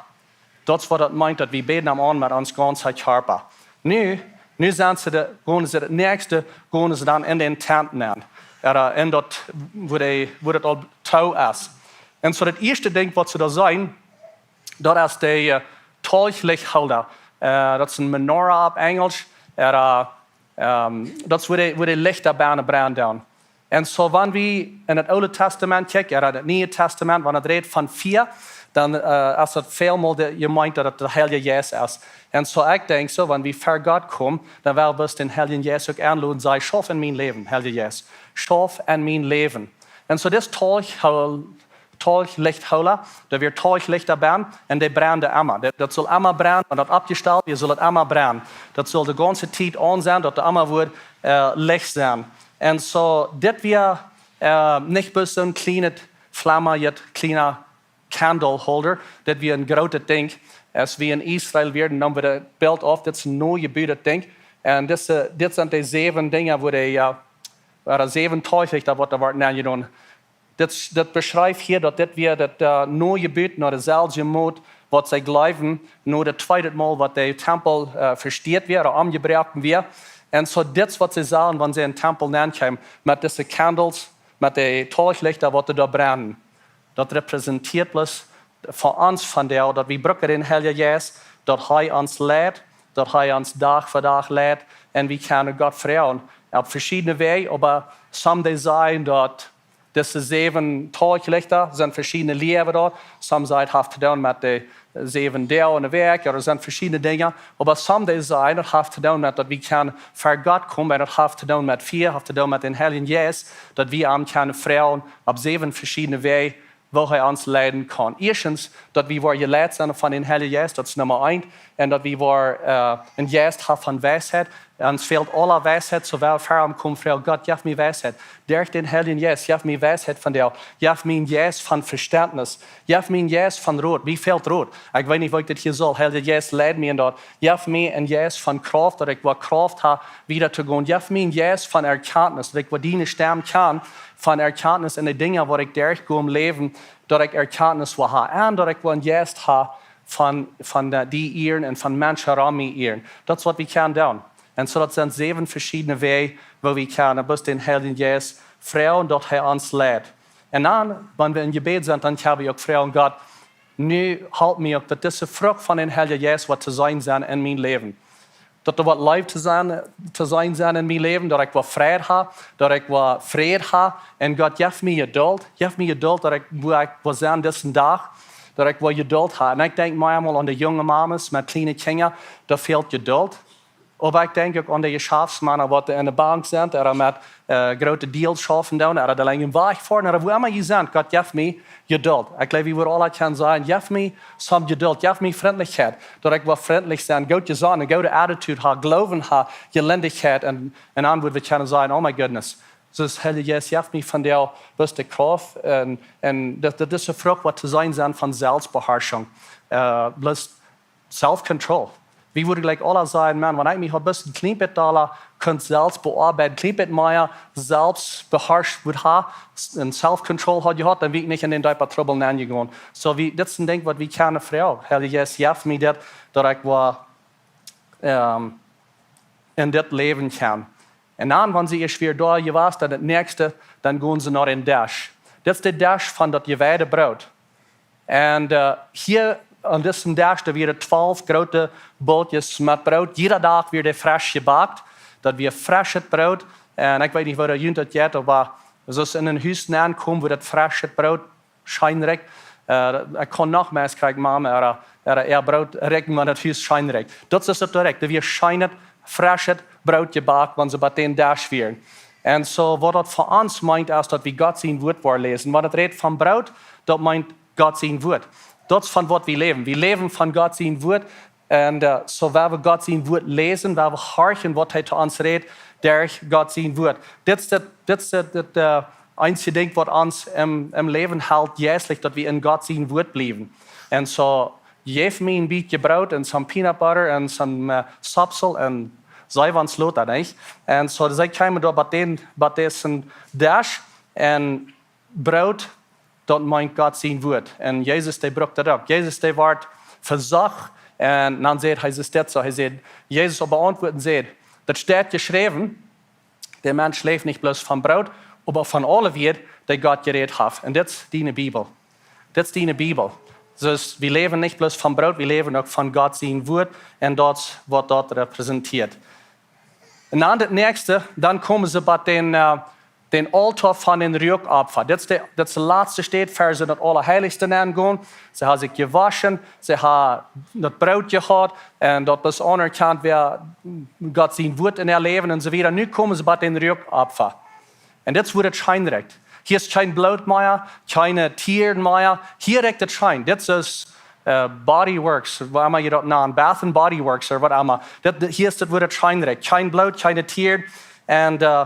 Daut es waut daut meent, daut wie bäden am aun met ons gaunza Kjarpa. Nu, nu sent see de, gonen see daut näakjste, gonen see dan en dän Tent nenn. Ooda en daut, wua dee, wua daut aul too es. Un soo daut ieeschte Dinkj, waut see doa seenen, daut es de, äh, Tolchlichtholda. Äh, daut es een Menorah opp Enjelsch. Ooda, ähm, daut es, wua dee, wua dee Lichta bennen brennen doonen. Un soo, wan wie en daut Oole Tastament kjikjen, ooda daut Niee Tastament, wan et rät von Fia, dan uh, es daut väl mol de, jemeent daut daut de Heilje Jeist es. Un soo ekj denkj soo, wan wie ver Gott komen, dan well wie dän Heiljen Jeist uk aunloden, saj: Schauf en mien Läwen, Heilje Jeist. Schauf en mien Läwen. Un soo dit Tolch, Tolchlichthoola, doa wia Tolchlichta bie, un dee brenden emma. Daut, daut saul emma brennen, wan daut aufjestalt wia, saul daut emma brennen. Daut saul de gaunze Tiet aun sennen, daut doa emma wudd uh, Licht sennen. Un soo, dit wia uh, nich bloos soon kjlienet, flammenjet, kjliena candle holder. Dit wia een grootet Dinkj. Aus wie en Israel wieren, naum wie daut Bilt auf, dit es een nojebut Dinkj. Un dise, dit sent de säwen Dinja, woo de, uh, wua de säwen Tolchlichta, waut doa worden aunjedonen. Dit, dit beschrift hia, daut dit wia daut uh, nojebut no deeselwje Mot, waut see jleewen, no daut tweede Mol, waut de Tempel uh, vestieet wia, ooda omjebroaken wia. Un soo dit, waut see sagen, wan see en Tempel nenkjeemen, met dise candles, met de Tolchlichta, waut doa brennen. Daut repräsentieet bloos fa ons vondoag, daut wie brucken dän Heiljen Jeist, daut hee ons leit, daut hee ons Dach fa Dach leit, un wie kjennen Gott froagen. Opp veschiedne Wäaj, oba some dee sajen, daut dise säwen Tolchlichta sent veschiedne Läwen doa. Some sajen, haft to doonen met de säwen Doag enne Wäakj, ooda sent veschiedne Dinja. Oba some dee sajen, daut haft to doonen met daut wie kjennen ver Gott komen, un daut haft to doonen met Fia, haft to doonen met dän Heiljen Jeist, daut wie am kjennen froagen opp säwen veschiedne Wäaj, woo hee ons leiden kaun. Ieeschtens, daut wie woaren jeleit sennen von dän Heiljen Jeist, daut es Numma eent. Un daut wie woaren uh, een Jeist haben von Weisheit. Ons fält aule Weisheit, soo wie ver am komen froagen: Gott, jeff mie Weisheit. Derch dän Heiljen Jeist, jeff mie Weisheit vondoag. Jeff mie een Jeist von Vestentnis. Jeff mie een Jeist von Rot. Mie fält Rot. Ekj weet nich, woo ekj dit hia saul. Heilja Jeist, leid mie en daut. Jeff mie een Jeist von Krauft, daut ekj woa Krauft haben, wieda to gonen. Jeff mie een Jeist von Erkjantnis, daut ekj woa diene Stemm kjanen, von Erkjantnis en de Dinja, wua ekj derchgo em Läwen, daut ekj Erkjantnis woa haben. Un daut ekj woa een Jeist haben von, von de, die ieren un von Menschen rom mie ieren. Daut es, waut wie kjennen doonen. Un soo, daut sent säwen veschiedne Wäaj, woo wie kjennen bloos dän Heiljen Jeist froagen, daut hee ons leid. Un dan, wan wie em Jebäd sent, dan kjenn wie uk froagen: Gott, nu halp mie uk, daut dise Frucht von dän Heiljen Jeist woat to seenen sennen en mien Läwen. Daut doa woat Leew to seenen, to seenen sennen en mien Läwen, daut ekj woa Fräd haben, daut ekj woa Fräd haben. Un Gott, jeff mie Jedult, jeff mie Jedult, daut ekj, wua ekj woa sennen disen Dach, daut ekj woa Jedult haben. Un ekj denkj mau eemol aun de junge Mames met kjliene Kjinja, doa fält Jedult. Oba ekj denkj uk aun de Jeschaftsmana, waut en de Bank sent, ooda met uh, groote Deals schaufen doonen, ooda de Lenj wajch foaren, ooda wua emma jie sent. Gott, jeff mie Jedult. Ekj jleew, wie wudden aule kjennen sajen: Jeff mie some Jedult, jeff mie Frintlichkjeit, daut ekj woa frintlich sennen, goot jesonnen, eene goode Attitude haben, Gloowen haben, Jelindichkjeit. Un, un dan wudden wie kjennen sajen: Oh my goodness, soo, Heilja Jeist, jeff mie vondoag bloos de Krauft un, un daut, daut dise Frucht woat to seenen sennen von Selfstbeharschunk. Uh, bloos Self-control. Wie wudden jlikj aule sajen: Maun, wan ekj mie haud bloos een kjlien bät dolla kunt selfst beoabeiden, kjlien bät mea selfst beharsch wudd haben, un self-control haud jehaut, dan wia ekj nich en dän deepen Trubbel nenjegonen. Soo, wie, dit es een Dinkj, waut wie kjennen froagen: Heilja Jeist, jeff mie dit, daut ekj woa um, en dit Läwen kjennen. Un dan, wan see ieescht wia doa jewast, dan daut näakjste, dan gonen see no dän Desch. Dit es de Desch von daut jeweide Broot. Un uh, hia aun disen Desch, doa wieren twalf groote Bultjes met Broot. Jieda Dach wort dee fresch jebakt. Daut wia freschet Broot. Un ekj weet nich, woo daut junt daut jeit, oba soo aus en een Hus nenkomen, wua daut freschet Broot scheen rikjt. Uh, ekj kaun noch meist kjrieen, Mame, ooda, ooda äa Broot rikjen, wan daut Hus scheen rikjt. Daut es daut direkt. Doa wia scheenet, freschet Broot jebakt, wan see bie dän Desch wieren. Un soo, waut daut fa ons meent, es daut wie Gott sien Wort woaren läsen. Wan daut rät von Broot, daut meent Gott sien Wort. Daut es von waut wie läwen. Wie läwen von Gott sien Wort. Un uh, soo, wan wie Gott sien Wort läsen, wan wie horchen, waut hee to ons rät, derch Gott sien Wort. Dit es daut, dit es daut, daut uh, eensje Dinkj, waut ons em, em Läwen helt, jeistlich, daut wie en Gott sien Wort bliewen. Un soo, jeff mie een bät Broot un some peanut butter un some uh, Sopsel un see, wan et lot, nich? Un soo, see kjeemen doa bie dän, bie disen Desch un Broot, daut meent Gott sien Wort. Un Jesus, dee brukt daut uk. Jesus, dee wort vesocht. Un dan sajcht Jesus dit soo. Hee sajcht, Jesus oba auntwuat un säd: Daut steit jeschräwen: De Mensch läft nich bloos von Broot, oba von aule Wieed, dee Gott jerät haft. Un dit es diene Bibel. Dit es diene Bibel. Soo, wie läwen nich bloos von Broot, wie läwen uk von Gott sien Wort. Un daut es, waut daut repräsentieet. Un dan daut näakjste, dan komen see bie dän, uh, Den Altoa von dän Ruakopfa. Dit es de, dit es de latste Städ, ver see en daut Aulaheilichste nengonen. See haben sikj jewoschen, see haben daut Broot jehaut un daut es aunerkaunt, wäa Gott sien Wort en äa Läwen un soo wieda. Nu komen see bie dän Ruakopfa. Un dit es, wua daut scheen rikjt. Hia es kjeen Bloot mea, kjeene Tieren mea. Hia rikjt et scheen. Dit es, äh, Body Works, waut emma jie daut nanen, Bath and Body Works ooda waut emma. Dit, dit, hia es daut, wua daut scheen rikjt. Kjeen Bloot, kjeene Tieren. Un, äh,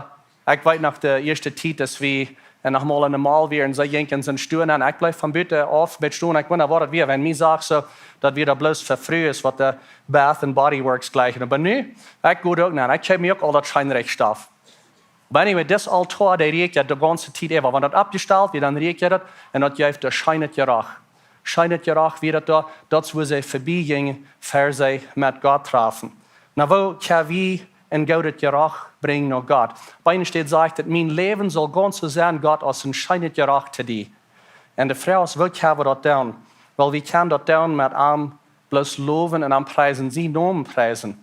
ekj weet noch, de ieeschte Tiet, aus wie, un noch mol en de Mall wieren, see jinkjen en sien Stool un ekj bleef von buten auf met stonen. Ekj wunda, waut daut wia, wan mie sach soo, daut wia daut bloos fa Frues, waut de Bath and Body Works jlikjen. Oba nu, ekj go uk nenn, ekj kjeem mie uk aul daut scheen rikjt Stoff. Oba anyway, dis Altoa, dee rieekjt jo de gaunze Tiet äwa. Wan daut oppjestalt wia, dan rieekjt daut un daut jeef daut scheenet Jeroch. Scheenet Jeroch wia daut doa, daut es, wua see verbie jinjen, ver see met Gott trafen. Nu, woo kjenn wie een goodet Jeroch brinjen no Gott? Bie eene Städ sajcht et: Mien Läwen saul gaunz soo sennen, Gott, aus een scheenet Jeroch to die. Un de Froag es, woo kjenn wie daut doonen? Well, wie kjennen daut doonen met am bloos lowen un am priesen, sien Nomen priesen.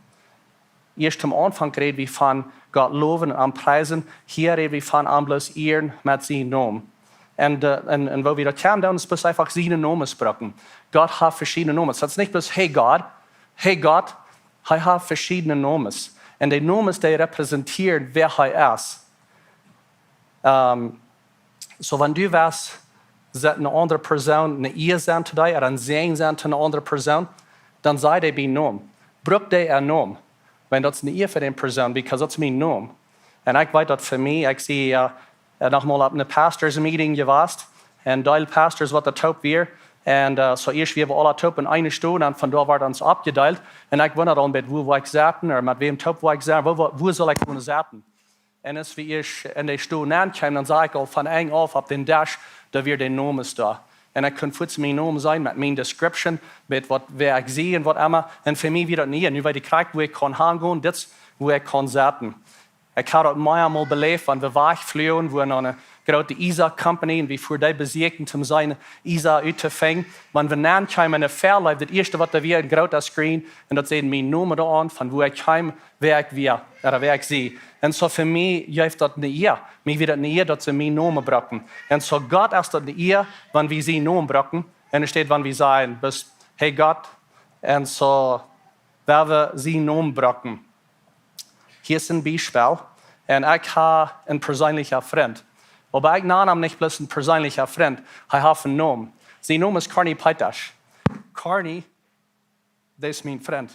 Ieescht aum Aunfank räd wie von Gott lowen un am priesen. Hia räd wie von am bloos ieren met sien Nomen. Un, äh, un, un woo wie daut kjennen doonen, es bloos eefach siene Nomes brucken. Gott haft veschiedne Nomes. Daut es nich bloos: Hey Gott, hey Gott. Hee haft veschiedne Nomes. Un de Nomes, dee repräsentieren, wäa hee es. Ähm, soo, wan du west, sent eene aundre Persoon, eene Ea sennen to die, ooda een Säajen sennen to eene aundre Persoon, dan saj dee bie Nomen. Bruck dee äa Nomen. Wan daut es eene Ea fa dee Persoon, because daut es mien Nomen. Un ekj weet daut fa mie, ekj sie, äh, äh, noch mol opp eene Pastors Meeting jewast. Un deel Pastors, waut doa toop wieren. Un, äh, soo ieescht wieren wie aula toop en eene Stool un von doa wort ons oppjedeelt. Un ekj wunda aul een bät, wua, wua ekj setten, ooda met wäm toop wua ekj setten, wua, wua, wua saul ekj kjennen setten? Un aus wie ieescht en de Stool nenkjeemen, dan sach ekj aul von Enj auf opp dän Desch, doa wia de Nomes doa. Un ekj kunn fuaz mien Nomen seenen met mien description, met waut, wäa ekj sie un waut emma. Un fa mie wia daut nie. Nu weet ekj krakjt, wua ekj kaun hangonen, dit es, wua ekj kaun setten. Ekj haud daut mea mol beläft, wan wie wajchfluagen, wua no eene groote Isa Company, un wie fuaren dee besieekjen, om siene Isa uttofinjen. Wan wie nenkjeemen en de Fairlife, daut ieeschte, waut doa wia, een groota Screen, un daut säd mien Nomen doa aun, von wua ekj kjeem, wäa ekj wia, ooda wäa ekj sie. Un soo fa mie jeef daut eene Ea. Mie wia daut eene Ea, daut see mien Nomen bruckten. Un soo Gott es daut eene Ea, wan wie sien Nomen brucken. Un et steit, wan wie sajen, best, hey Gott. Un soo, wan wie sien Nomen brucken. Hia es een Biespel. Un ekj hab een perseenlichen Frint. Oba ekj nan am nich bloos een perseenlichen Frint. Hee haft een Nomen. Sien Nomen es Corny Peetasch. Corny, daut es mien Frint.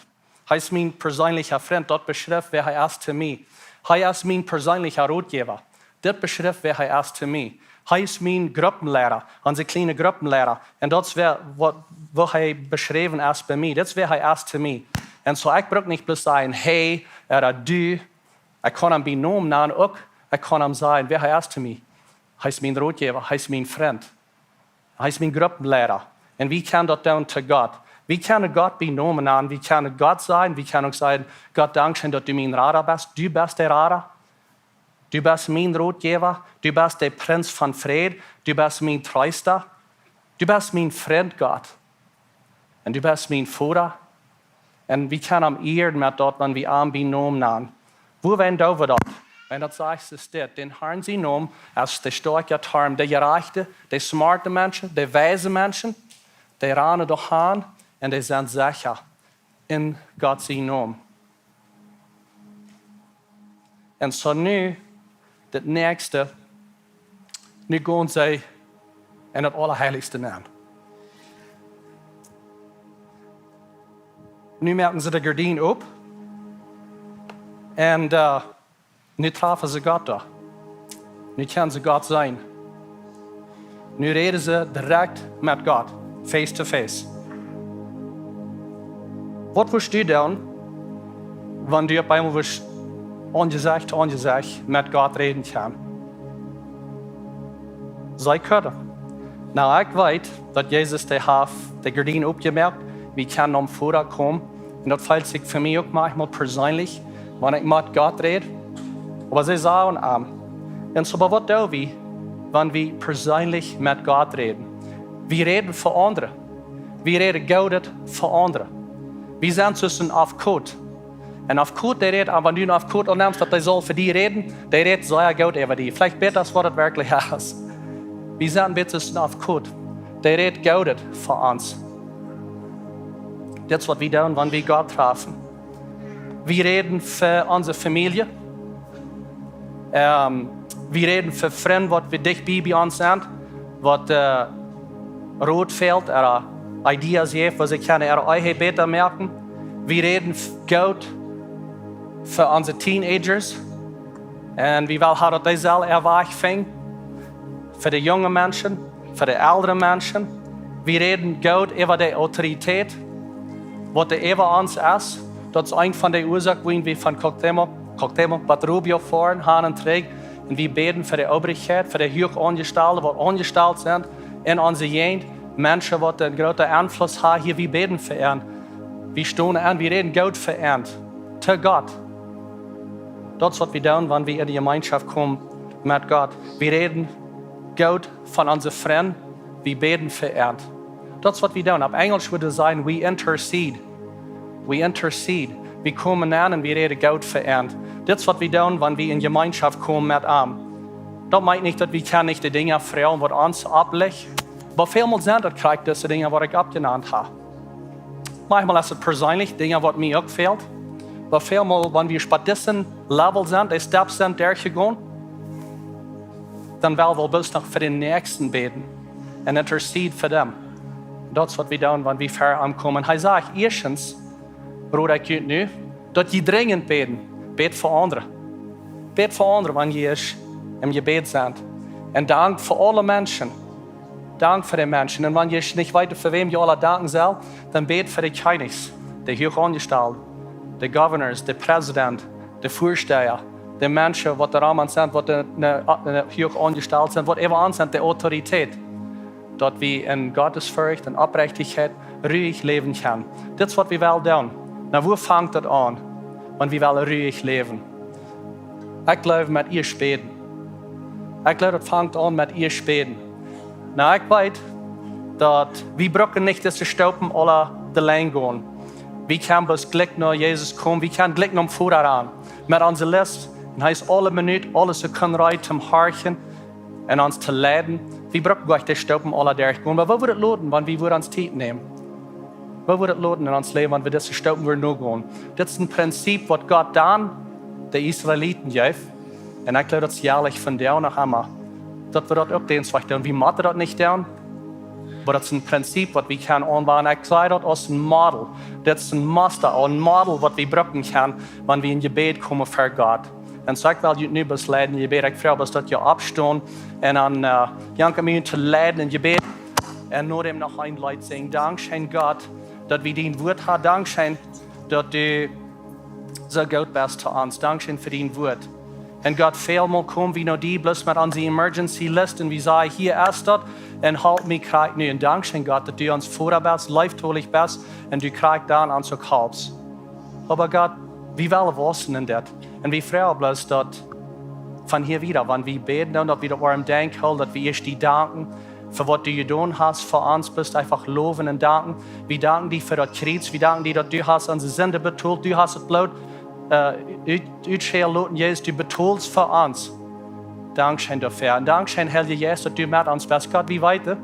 Hee es mien perseenlicha Frint. Daut beschrift, wäa hee es to mie. Hee es mien perseenlicha Rotjäwa. Dit beschrift, wäa hee es to mie. Hee es mien Gruppenleida, onse kjliene Gruppenleida. Un daut es wäa, waut, woo hee beschräwen es bie mie. Daut es wäa hee es to mie. Un soo, ekj bruck nich bloos sajen, hee, ooda du. Ekj kaun am bie Nomen nanen uk. Ekj kaun am sajen, wäa hee es to mie. Hee es mien Rotjäwa, hee es mien Frint. Hee es mien Gruppenleida. Un wie kjennen daut doonen to Gott. Wie kjennen Gott bie Nomen nanen. Wie kjennen Gott sajen. Wie kjennen uk sajen, Gott, dankscheen, daut du mien Rada best. Du best de Rada. Du best mien Rotjäwa. Du best de Prinz von Fräd. Du best mien Treesta. Du best mien Frint, Gott. Un du best mien Voda. Un wie kjennen am ieren met daut, wan wie am bie Nomen nanen. Wuarom doo wie daut? Wan daut sajcht, es dit: Dän Harn sien Nomen es de stoakja Toom. De Jerajchte, de smoarte Menschen, de weise Menschen, dee ranen doa han un dee sent secha en Gott sien Nomen. Un soo nu, daut näakjste, nu gonen see en daut Aulaheilichste nenn. Nu moaken see de Gardien op. Un, äh, nu trafen see Gott doa. Nu kjennen see Gott seenen. Nu räden see direkt met Gott, face to face. Waut wurscht du doonen, wan du opp eemol wurscht aun Jesecht to aun Jesecht met Gott räden kjennen? See kjennen. Nu, ekj weet, daut Jesus, dee haft de Gardien opjemoakt. Wie kjennen nom Voda komen. Un daut feelt sikj fa mie uk maunchmol perseenlich, wan ekj met Gott räd. Oba see sajen am. Un soo, oba waut doo wie, wan wie perseenlich met Gott räden? Wie räden fa aundre. Wie räden Goodet fa aundre. Wie sent soo aus een Afkot. En Afkot, dee rät, oba wan du en Afkot aunnemst, daut dee saul fa die räden, dee rät sea goot äwa die. Veleicht bäta aus waut et werkjlich es. Wie sent een bät aus en Afkot. Dee rät Goodet fa ons. Dit es waut wie doonen, wan wie Gott träfen. Wie räden fa onse Famielje. Ähm, wie räden fa Frind, waut wie dicht bie, bie ons sent, waut, äh, Rot fält, ooda Ideas jeft, woo see kjennen äare Ehe bäta moaken. Wie räden f-, goot fa onse Teenagers. Un wie wellen haben, daut dee selfst äa Wajch finjen. Fa de junge Menschen, fa de elre Menschen. Wie räden goot äwa de Autoritäten, waut doa äwa ons es. Daut es eent von de Uasoaken, wuarom wie von Cuauhtémoc, Cuauhtémoc bat Rubio foaren, han un trigj. Un wie bäden fa de Obrichkjeit, fa de Huachaunjestalde, waut aunjestalt sent en onse Jäajent. Menschen, waut een grooten Enfluss haben hia, wie bäden fa an. Wie stonen aun, wie räden goot fa an. To Gott. Daut es waut wie doonen, wan wie en de Jemeenschoft komen met Gott. Wie räden goot von onse Frind, wie bäden fa an. Daut es waut wie doonen. Opp Enjlisch wudd wie sajen, we intercede. We intercede. Wie komen aun un wie räden goot fa an. Dit es waut wie doonen, wan wie en Jemeenschoft komen met am. Daut meent nich, daut wie kjennen nich de Dinja froagen, waut ons oppligjen. Oba väl mol sent daut krakjt dise Dinja, waut ekj oppjenant hab. Maunchmol es et perseenlich, Dinja, waut mie uk fält. Oba väl mol, wan wie bie disen Level sent, de Steps sent derchjegonen, dan well wie bloos noch fa dän Näakjsten bäden un intercede fa däm. Daut es waut wie doonen, wan wie ver am komen. Hee sajcht, ieeschtens, rod ekj junt nu, daut jie drinjent bäden. Bät fa aundre. Bät fa aundre, wan jie ieescht em Jebäd sent. Un dankt fa aule Menschen. Dankt fa de Menschen. Un wan jie nich weeten, fa wäm jie aula danken sellen, dan bät fa de Kjennichs, de Huachaunjestalde, de Governors, de President, de Väasteha, de Menschen, waut doa rom sent, waut de, de, de Huachaunjestalde sent, waut äwa ons sent, de Autoritäten. Daut wie en Gottesforcht un Opprechtichkjeit ruich läwen kjennen. Dit es waut wie wellen doonen. Na, wua fangt daut aun, wan wie wellen ruich läwen? Ekj jleew, met ieescht bäden. Ekj jleew, daut fangt aun met ieescht bäden. Na, ekj weet, daut wie brucken nich dise Stoopen aula auleen gonen. Wie kjennen bloos jlikj no Jesus komen, wie kjennen jlikj nom Voda gonen. Met onse List, un hee es aule Minut, aule Sekund reed toom horchen un ons to leiden. Wie brucken goanich de Stoopen aula derchgonen. Oba woo wudd et loten, wan wie wudden ons Tiet nämen? Woo wudd et loten en ons Läwen, wan wie dise Stoopen wudden nogonen? Dit es een Prinzip, waut Gott dan de Israeliten jeef. Un ekj jleew, daut es jäajlich vondoag noch emma. Daut wie daut uk dän Wajch doonen. Wie motten daut nich doonen. Oba daut es een Prinzip, waut wie kjennen aunwenjen. Ekj see daut aus een Model. Daut es een Musta, een Model, waut wie brucken kjennen, wan wie en Jebäd komen ver Gott. Un soo, ekj well junt nu bloos leiden en Jebäd. Ekj froag bloos, daut jie oppstonen un dan, äh, jank mie to leiden en Jebäd. Un no däm noch een Leet sinjen. Dankscheen, Gott, daut wie dien Wuat haben. Dankscheen, daut du soo goot best to ons. Dankscheen fa dien Wuat. Un Gott, väl mol komen wie no die bloos met onse Emergency List un wie sajen, hia es daut, un halp mie krakjt nu. Un dankscheen, Gott, daut du ons Voda best, leeftolich best, un du krakjt dan ons uk halpst. Oba Gott, wie wellen wausen en dit. Un wie froagen bloos, daut von hia wieda, wan wie bäden, daut wie daut woaren denkjen, daut wie ieescht die danken fa waut du jedonen hast fa ons, bloos eefach lowen un danken. Wie danken die fa daut Kjriez, wie danken die, daut du hast onse Sind betolt, du hast daut Bloot, äh, ut-, utschellen loten, Jesus, du betolst fa ons. Dankscheen doafäa. Un dankscheen, Heilja Jeist, daut du met ons best. Gott, wie weeten,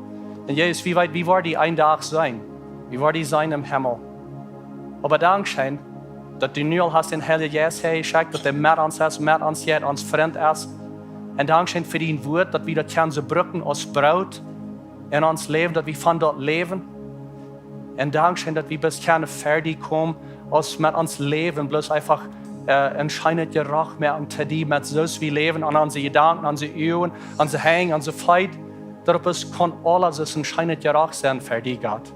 un Jesus, wie weeten, wie woaren die een Dach seenen. Wie woaren die seenen em Himmel. Oba dankscheen, daut du nu aul hast dän Heiljen Jeist häajeschekjt, daut hee met ons es, met ons jeit, ons Frint es. Un dankscheen fa dien Wuat, daut wie daut kjennen soo brucken aus Broot en ons Läwen, daut wie von daut läwen. Un dankscheen, daut wie bloos kjennen ver die komen, aus met ons Läwen, bloos eefach, äh, een scheenet Jeroch moaken to die, met soo aus wie läwen, aun onse Jedanken, onse Uagen, onse Henj, onse Feet, daut opp ons kaun aules aus een scheenet Jeroch sennen ver die, Gott.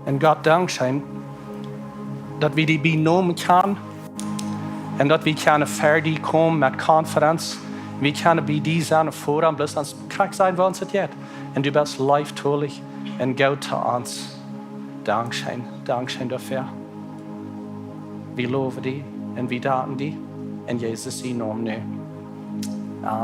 Un Gott, dankscheen, daut wie die bie die nomen kjennen un daut wie kjennen ver die komen met confidence. Wie kjennen bie die sennen, Voda, un bloos ons krakjt sajen, woo ons et jeit. Un du best leeftolich un goot to ons. Dankscheen, dankscheen doafäa. Wie lowen die un wie danken die. En Jesus sienen Nomen nu. Amen.